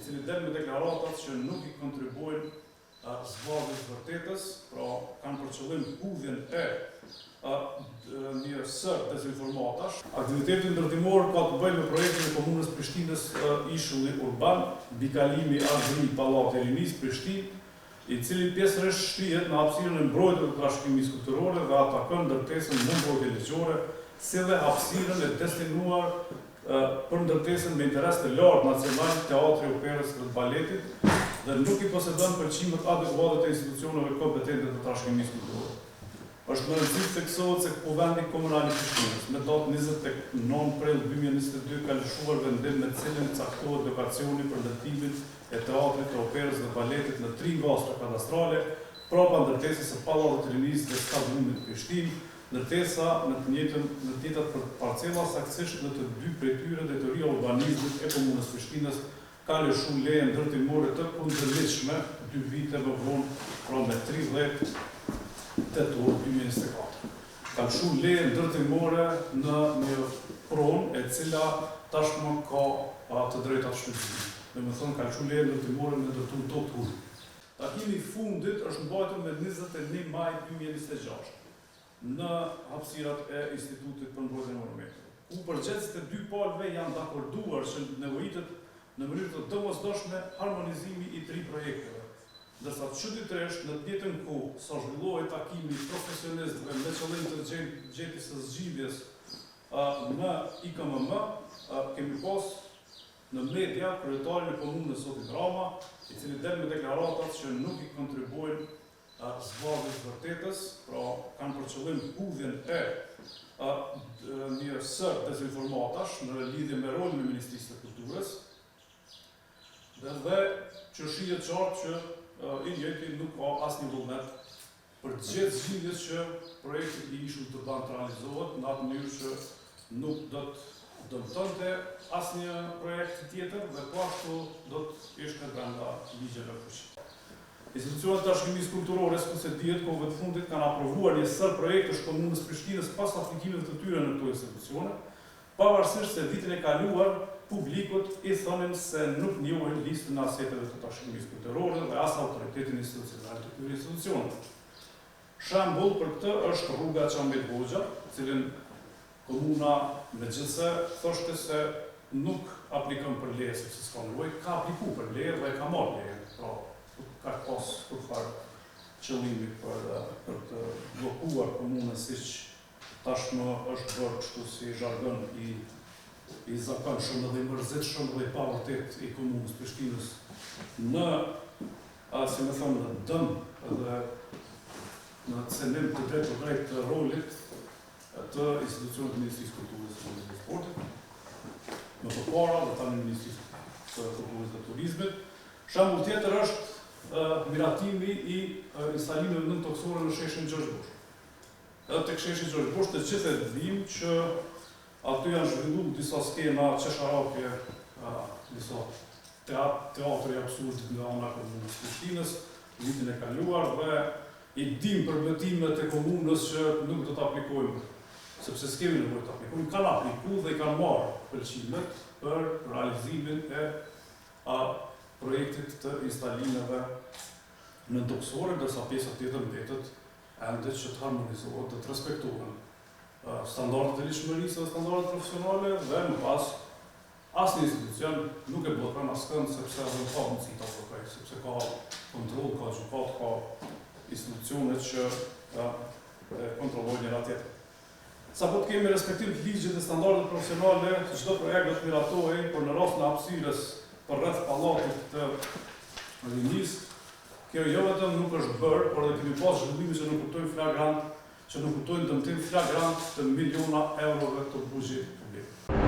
i cili del me deklaratat që nuk i kontribuojnë zbardhjes së vërtetës, pra kanë për qëllim hudhjen e një sërë dezinformatash. Aktiviteti ndërtimor ka të bëjë me projektin e Komunës Prishtinës Ishulli Urban, mbikalimi Arbëri Pallati i Rinisë, Prishtinë, i cili pjesërisht shtrihet në hapësirën e mbrojtur të trashëgimisë kulturore dhe atakon ndërtesën me mbrojtje ligjore, si dhe hapësirën e destinuar për ndërtesën me interes të lartë nacional Teatri i Operës dhe të Baletit dhe nuk i posedon pëlqimet adekuate të institucioneve kompetente të trashëgimisë kulturore. Është me rëndësi të theksohet se Kuvendi Komunal i Prishtinës, me datë 29 prill 2022 ka lëshuar vendim me të cilin caktohet lokacioni për ndërtimin e Teatrit të Operës dhe Baletit në tri ngastra kadastrale prapa ndërtesës së Pallatit të Rinisë dhe Stadiumit në Prishtinë, Ndërtesa në të njëjtën në të njëjtat për parcela saktësisht në të dy prej tyre Drejtoria e Urbanizmit e Komunës Prishtinës ka lëshu leje ndërtimore të kundërligjshme dy vite më vonë pra me 30 tetor 2024 ka lëshu leje ndërtimore në një pronë e cila tashmë ka të drejta shfrytëzimi. Domethënë ka lëshu leje ndërtimore me ndërtu në tokë të huaj. Takimi i fundit është mbajtur me 21 maj 2026 në hapësirat e Institutit për Mbrojtjen e Monumenteve, ku përgjegjësit e dy palëve janë dakorduar që nevojitet në mënyrë të domosdoshme harmonizimi i tri projekteve, ndërsa çuditërisht në të njëjtën kohë sa zhvillohej takimi i profesionistëve me qëllim të gjetjes së zgjidhjes në IKMM, kemi pas në media kryetarin e komunës zotin Rama, i cili del me deklaratat që nuk i kontribuojnë zbardhjes së vërtetës, pra kanë për qëllim hudhjen e një sërë dezinformatash në lidhje me rolin e Ministrisë së Kulturës, dhe dhe që shihet qartë që i njëjti nuk ka asnjë vullnet për të gjetë zgjidhje që projekti i ishullit urban të realizohet në atë mënyrë që nuk do të dëmtonte asnjë projekt tjetër dhe po ashtu do të ishte brenda ligjeve fuqi. Institucionet e trashëgimisë kulturore, sikurse dihet, kohëve të fundit kanë aprovuar një sërë projektesh Komunës Prishtinës pas aplikimeve të tyre në këto institucione, pavarësisht se vitin e kaluar publikut i thonin se nuk njohin listën e aseteve të trashëgimisë kulturore dhe as autoritetin institucional të këtyre institucioneve. Shembull për këtë është rruga Qamil Hoxha, të cilën Komuna, megjithëse thoshte se nuk aplikon për leje sepse s'ka nevojë, ka apliku për leje dhe e ka marrë lejen, pra nuk ka pas kurrfarë qëllimi për për të bllokuar komunën siç tashmë është bërë kështu si zhargon i i zakonshëm edhe i mërzitshëm dhe i pavërtetë i komunës Prishtinës në a si me thënë në dëm dhe në cenim të drejtpërdrejtë të rolit të institucionit të Ministrisë së Kulturës dhe Sportit, më përpara dhe tani Ministrisë së Kulturës dhe Turizmit. Shembull tjetër është miratimi i instalimeve nëntokësore në sheshin Xhorxh Bush. Edhe tek sheshi Xhorxh Bush të gjithë e dimë që aty janë zhvillu disa skena qesharake, disa teatër i absurdit nga ana e Komunës së Prishtinës vitin e kaluar dhe I dimë përbetimet e komunës që nuk do të aplikojmë, sepse s'kemi nevojë të aplikojmë, kanë apliku dhe i kanë marrë pëlqimet për realizimin e a, projektit të instalimeve nëntokësore, ndërsa pjesa tjetër mbetet ende që të harmonizohet dhe të respektohen standardet e ligjshmërisë dhe standardet profesionale dhe më pas Asnjë institucion nuk e bllokon askënd sepse edhe nuk ka mundësi ta bllokojë, sepse ka kontroll, ka gjykatë, ka institucione që e kontrollojnë njëra tjetrën. Sapo të kemi respektim të ligjit dhe standardeve profesionale, çdo projekt do të miratohej, por në rastin e hapësirës përreth pallatit të rinisë, kjo jo vetëm nuk është bërë, por edhe kemi pas zhvillime që nënkuptojnë flagrant, që nënkuptojnë dëmtim flagrant të miliona eurove të buxhetit publik.